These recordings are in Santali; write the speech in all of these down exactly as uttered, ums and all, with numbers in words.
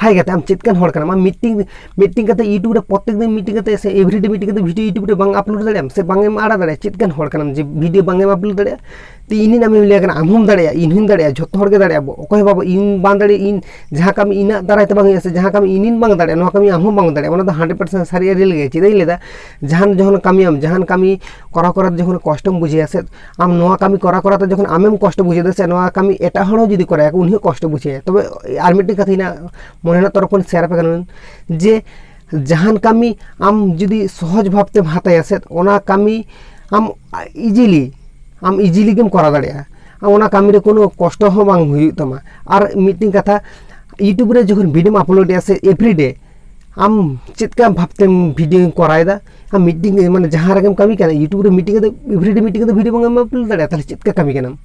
ᱦᱟᱭ ᱠᱟᱛᱮ ᱟᱢ ᱪᱮᱫ ᱠᱟᱱ ᱦᱚᱲ ᱠᱟᱱᱟᱢ? ᱟᱢ ᱢᱤᱫᱴᱤᱝ ᱢᱤᱫᱴᱤᱝ ᱠᱟᱛᱮ YouTube ᱨᱮ ᱯᱨᱚᱛᱮᱠ ᱫᱤᱱ ᱢᱤᱫᱴᱤᱝ ᱠᱟᱛᱮ ᱥᱮ everyday ᱢᱤᱫᱴᱤᱝ ᱠᱟᱛᱮ video YouTube ᱨᱮ ᱵᱟᱝ upload ᱫᱟᱲᱮᱭᱟᱜᱼᱟᱢ ᱥᱮ ᱵᱟᱝ ᱮᱢ ᱟᱲᱟᱜ ᱫᱟᱲᱮᱭᱟᱜᱼᱟ? ᱪᱮᱫ ᱠᱟᱱ ᱦᱚᱲ ᱠᱟᱱᱟᱢ ᱡᱮ video ᱵᱟᱝ ᱮᱢ upload ᱫᱟᱲᱮᱭᱟᱜᱼᱟ? ᱛᱚ ᱤᱧ ᱟᱢᱮᱢ ᱞᱟᱹᱭ ᱠᱟᱱᱟ, ᱟᱢ ᱦᱚᱸᱢ ᱫᱟᱲᱮᱭᱟᱜᱼᱟ, ᱤᱧ ᱦᱚᱸᱧ ᱫᱟᱲᱮᱭᱟᱜᱼᱟ, ᱡᱷᱚᱛᱚ ᱦᱚᱲ ᱜᱮ ᱫᱟᱲᱮᱭᱟᱜᱼᱟ ᱵᱚ᱾ ᱚᱠᱚᱭ ᱦᱚᱸ ᱵᱟᱵᱚ, ᱤᱧ ᱵᱟᱝ ᱫᱟᱲᱮᱭᱟᱜᱼᱟ, ᱤᱧ ᱡᱟᱦᱟᱸ ᱠᱟᱹᱢᱤ ᱤᱧᱟᱹᱜ ᱫᱟᱨᱟᱭ ᱛᱮ ᱵᱟᱝ ᱦᱩᱭᱩᱜᱼᱟ ᱥᱮ ᱡᱟᱦᱟᱸ ᱠᱟᱹᱢᱤ ᱤᱧᱤᱧ ᱵᱟᱝ ᱫᱟᱲᱮᱭᱟᱜᱼᱟ, ᱱᱚᱣᱟ ᱠᱟᱹᱢᱤ ᱟᱢ ᱦᱚᱸ ᱵᱟᱝ ᱫᱟᱲᱮᱭᱟᱜᱼᱟ, ᱚᱱᱟ ᱫᱚ hundred percent ᱥᱟᱹᱨᱤ ᱟᱹᱨᱤ ᱞᱮᱜᱮ᱾ ᱪᱮᱫᱟᱜ ᱤᱧ ᱞᱟᱹᱭᱫᱟ? ᱡᱟᱦᱟᱱ ᱡᱚᱠᱷᱚᱱ ᱠᱟᱹᱢᱤᱭᱟᱢ, ᱡᱟᱦᱟᱱ ᱠᱟᱹᱢᱤ ᱠᱚᱨᱟᱣ ᱠᱚᱨᱟᱣ ᱛᱮ ᱡᱚᱠᱷᱚᱱ ᱠᱚᱥᱴᱚᱢ ᱵᱩᱡᱷᱟᱹᱣᱟ ᱥᱮ, ᱟᱢ ᱱᱚᱣᱟ ᱠᱟᱹᱢᱤ ᱠᱚᱨᱟᱣ ᱠᱚᱨᱟᱣ ᱛᱮ ᱡᱚᱠᱷᱚᱱ ᱟᱢᱮᱢ ᱠᱚᱥᱴᱚ ᱵᱩᱡᱷᱟᱹᱣ ᱫᱟ ᱥᱮ, ᱱᱚᱣᱟ ᱠᱟᱹᱢᱤ ᱮᱴᱟᱜ ᱦᱚᱲ ᱦᱚᱸ ᱡᱩᱫᱤ ᱠᱚᱨᱟᱭᱟᱠᱚ, ᱩᱱᱤ ᱦᱚᱸ ᱠᱚᱥᱴᱚ ᱵᱩᱡᱷᱟᱹᱣᱟ᱾ ᱛᱚᱵᱮ ᱟᱨ ᱢᱤᱫᱴᱮᱱ ᱠᱟᱛᱷᱟ ᱤᱧᱟᱹᱜ ᱢᱚᱱᱮ ᱨᱮᱱᱟᱜ ᱛᱚᱨᱚᱯ ᱠᱷᱚᱱ share ᱟᱯᱮ ᱠᱟᱱᱟᱧ ᱡᱮ, ᱡᱟᱦᱟᱱ ᱠᱟᱹᱢᱤ ᱟᱢ ᱡᱩᱫᱤ ᱥᱚᱦᱚᱡ ᱵᱷᱟᱵᱽ ᱛᱮᱢ ᱦᱟᱛᱟᱭᱟ ᱥᱮ, ᱚᱱᱟ ᱠᱟᱹᱢᱤ ᱟᱢ easily, ᱟᱢ easily ᱜᱮᱢ ᱠᱚᱨᱟᱣ ᱫᱟᱲᱮᱭᱟᱜᱼᱟ᱾ ᱟᱢ ᱚᱱᱟ ᱠᱟᱹᱢᱤ ᱨᱮ ᱠᱳᱱᱳ ᱠᱚᱥᱴᱚ ᱦᱚᱸ ᱵᱟᱝ ᱦᱩᱭᱩᱜ ᱛᱟᱢᱟ᱾ ᱟᱨ ᱢᱤᱫᱴᱮᱱ ᱠᱟᱛᱷᱟ, YouTube ᱨᱮ ᱡᱚᱠᱷᱚᱱ videoᱢ uploadᱮᱜᱼᱟ ᱥᱮ everyday, ᱟᱢ ᱪᱮᱫ ᱞᱮᱠᱟ ᱵᱷᱟᱵᱽᱛᱮᱢ videoᱢ ᱠᱚᱨᱟᱣᱮᱫᱟ? ᱟᱢ ᱢᱤᱫᱴᱮᱱ ᱢᱟᱱᱮ ᱡᱟᱦᱟᱸ ᱨᱮᱜᱮᱢ ᱠᱟᱹᱢᱤ ᱠᱟᱱᱟ, YouTube ᱨᱮ ᱢᱤᱫᱴᱮᱱ ᱠᱟᱛᱮ, everyday ᱢᱤᱫᱴᱮᱱ ᱠᱟᱛᱮ video ᱵᱟᱝ ᱮᱢ upload ᱫᱟᱲᱮᱭᱟᱜᱼᱟ, ᱛᱟᱦᱚᱞᱮ ᱪᱮᱫ ᱞᱮᱠᱟ ᱠᱟᱹᱢᱤ ᱠᱟᱱᱟᱢ?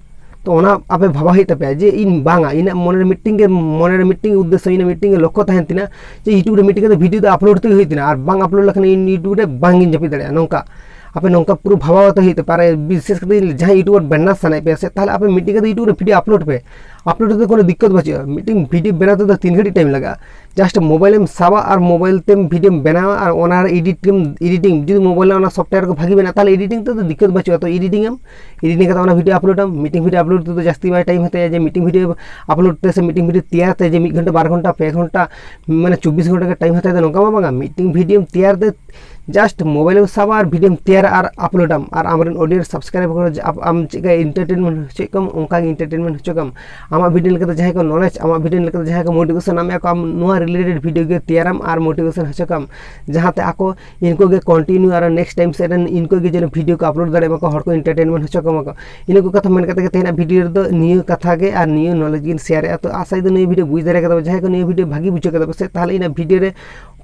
ᱛᱚ ᱚᱱᱟ ᱟᱯᱮ ᱵᱷᱟᱵᱟ ᱦᱩᱭᱩᱜ ᱛᱟᱯᱮᱭᱟ ᱡᱮ ᱤᱧ ᱵᱟᱝᱟ, ᱤᱧᱟᱹᱜ ᱢᱚᱱᱮ ᱨᱮ ᱢᱤᱫᱴᱮᱱ ᱜᱮ, ᱢᱚᱱᱮ ᱨᱮ ᱢᱤᱫᱴᱮᱱ ᱜᱮ ᱩᱫᱽᱫᱮᱥᱥᱚ, ᱤᱧᱟᱹᱜ ᱢᱤᱫᱴᱮᱱ ᱜᱮ ᱞᱚᱠᱠᱷᱚ ᱛᱟᱦᱮᱱ ᱛᱤᱧᱟ ᱡᱮ YouTube ᱨᱮ ᱢᱤᱫᱴᱮᱱ ᱠᱟᱛᱮ video ᱫᱚ upload ᱛᱮᱜᱮ ᱦᱩᱭᱩᱜ ᱛᱤᱧᱟ, ᱟᱨ ᱵᱟᱝ upload ᱞᱮᱠᱷᱟᱱ ᱤᱧ YouTube ᱨᱮ ᱵᱟᱝ ᱤᱧ ᱡᱟᱹᱯᱤᱫ ᱫᱟᱲᱮᱭᱟᱜᱼᱟ᱾ ᱱᱚᱝᱠᱟ ᱟᱯᱮ ᱱᱚᱝᱠᱟ ᱯᱩᱨᱟᱹ ᱵᱷᱟᱵᱟᱣ ᱠᱟᱛᱮ ᱦᱩᱭᱩᱜ ᱛᱟᱯᱮᱭᱟ᱾ ᱟᱨ ᱵᱤᱥᱮᱥ ᱠᱟᱛᱮ ᱡᱟᱦᱟᱸᱭ YouTuber ᱵᱮᱱᱟᱣ ᱥᱟᱱᱟᱭᱮᱫ ᱯᱮᱭᱟ ᱥᱮ, ᱛᱟᱦᱚᱞᱮ ᱟᱯᱮ ᱢᱤᱫᱴᱮᱱ ᱠᱟᱛᱮ YouTube ᱨᱮ video upload ᱯᱮ᱾ Upload ᱛᱮᱫᱚ ᱠᱳᱱᱳ ᱫᱤᱠᱠᱚᱛ ᱵᱟᱹᱪᱩᱜᱼᱟ᱾ ᱢᱤᱫᱴᱮᱱ video ᱵᱮᱱᱟᱣ ᱛᱮᱫᱚ ᱛᱤᱱ ᱜᱷᱟᱹᱲᱤᱡ time ᱞᱟᱜᱟᱜᱼᱟ? Just mobile ᱮᱢ ᱥᱟᱵᱟ ᱟᱨ mobile ᱛᱮᱢ videoᱢ ᱵᱮᱱᱟᱣᱟ ᱟᱨ ᱚᱱᱟ ᱨᱮ edit ᱮᱢ, editing, ᱡᱩᱫᱤ mobile ᱨᱮ ᱚᱱᱟ software ᱠᱚ ᱵᱷᱟᱹᱜᱤ ᱢᱮᱱᱟᱜᱼᱟ, ᱛᱟᱦᱚᱞᱮ editing ᱛᱮᱫᱚ ᱫᱤᱠᱠᱚᱛ ᱵᱟᱹᱪᱩᱜᱼᱟ᱾ ᱛᱚ editing ᱟᱢ, editing ᱠᱟᱛᱮ ᱚᱱᱟ video upload ᱟᱢ᱾ ᱢᱤᱫᱴᱮᱱ video upload ᱛᱮᱫᱚ ᱡᱟᱹᱥᱛᱤ ᱵᱟᱭ time ᱦᱟᱛᱟᱭᱟ ᱡᱮ ᱢᱤᱫᱴᱮᱱ video upload ᱛᱮ ᱥᱮ ᱢᱤᱫᱴᱮᱱ video ᱛᱮᱭᱟᱨ ᱛᱮ ᱡᱮ ᱢᱤᱫ ᱜᱷᱚᱱᱴᱟ, ᱵᱟᱨ ᱜᱷᱚᱱᱴᱟ, ᱯᱮ ᱜᱷᱚᱱᱴᱟ, ᱢᱟᱱᱮ ᱪᱚᱵᱵᱤᱥ ᱜᱷᱚᱱᱴᱟ ᱜᱮ time ᱦᱟᱛᱟᱭ ᱫᱟ, ᱱᱚᱝᱠᱟ ᱢᱟ ᱵᱟᱝᱟ᱾ ᱢᱤᱫᱴᱮᱱ videoᱢ ᱛᱮᱭᱟᱨ ᱛᱮ just mobile ᱮᱢ ᱥᱟᱵᱟ ᱟᱨ videoᱢ ᱛᱮᱭᱟᱨᱟ ᱟᱨ upload ᱟᱢ, ᱟᱨ ᱟᱢᱨᱮᱱ audience subscriber ᱠᱚ ᱟᱯ-, ᱟᱢ ᱪᱮᱫ ᱞᱮᱠᱟ entertainment ᱦᱚᱪᱚᱭᱮᱫ ᱠᱚᱣᱟᱢ, ᱚᱱᱠᱟ ᱜᱮ entertainment ᱦᱚᱪᱚ ᱠᱚᱢ᱾ ᱟᱢᱟᱜ video ᱞᱮᱠᱟᱛᱮ ᱡᱟᱦᱟᱸᱭ ᱠᱚ knowledge, ᱟᱢᱟᱜ video ᱞᱮᱠᱟᱛᱮ ᱡᱟᱦᱟᱸᱭ ᱠᱚ motivation ᱮᱢ ᱮᱢᱟ ᱠᱚᱣᱟ, ᱟᱢ ᱱᱚᱣᱟ related video ᱜᱮ ᱛᱮᱭᱟᱨᱟᱢ ᱟᱨ motivation ᱦᱚᱪᱚ ᱠᱚᱢ, ᱡᱟᱦᱟᱸᱛᱮ ᱟᱠᱚ ᱤᱱᱠᱩ ᱜᱮ continue ᱟᱨ next time ᱥᱮᱫ ᱨᱮᱱ ᱤᱱᱠᱩ ᱜᱮ ᱡᱮᱱᱚ video ᱠᱚ upload ᱫᱟᱲᱮᱭᱟᱜ ᱢᱟᱠᱚ, ᱦᱚᱲ ᱠᱚ entertainment ᱦᱚᱪᱚ ᱠᱚᱢᱟ ᱠᱚ᱾ ᱤᱱᱟᱹ ᱠᱚ ᱠᱟᱛᱷᱟ ᱢᱮᱱ ᱠᱟᱛᱮ ᱜᱮ ᱛᱮᱦᱮᱧᱟᱜ video ᱨᱮᱫᱚ ᱱᱤᱭᱟᱹ ᱠᱟᱛᱷᱟ ᱜᱮ ᱟᱨ ᱱᱤᱭᱟᱹ knowledge ᱜᱤᱧ share ᱮᱫᱼᱟ᱾ ᱛᱚ ᱟᱥᱟᱭ ᱫᱚ ᱱᱤᱭᱟᱹ video ᱵᱩᱡᱽ ᱫᱟᱲᱮ ᱠᱟᱫᱟ, ᱡᱟᱦᱟᱸᱭ ᱠᱚ ᱱᱤᱭᱟᱹ video ᱵᱷᱟᱹᱜᱤ ᱵᱩᱡᱷᱟᱹᱣ ᱠᱟᱫᱟ ᱯᱮ ᱥᱮ, ᱛᱟᱦᱚᱞᱮ ᱤᱧᱟᱹᱜ video ᱨᱮ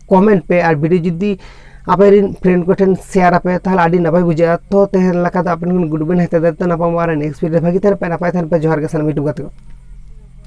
comment ᱯᱮ ᱟᱨ video ᱡᱩᱫᱤ ᱟᱯᱮ ᱨᱮᱱ friend ᱠᱚᱴᱷᱮᱱ share ᱟᱯᱮ, ᱛᱟᱦᱚᱞᱮ ᱟᱹᱰᱤ ᱱᱟᱯᱟᱭ ᱵᱩᱡᱷᱟᱹᱜᱼᱟ᱾ ᱛᱚ ᱛᱮᱦᱮᱧ ᱞᱮᱠᱟ ᱫᱚ ᱟᱯᱮ ᱴᱷᱮᱱ good bye ᱦᱟᱛᱟᱣ ᱫᱟ᱾ ᱛᱚ ᱱᱟᱯᱟᱭ ᱟᱨ next video ᱨᱮ ᱵᱷᱟᱹᱜᱤ ᱛᱟᱦᱮᱱ ᱯᱮ, ᱱᱟᱯᱟᱭ ᱛᱟᱦᱮᱱ ᱯᱮ᱾ ᱡᱚᱦᱟᱨ ᱜᱮ ᱥᱟᱱᱟᱢ YouTube ᱜᱟᱛᱮ ᱠᱚ᱾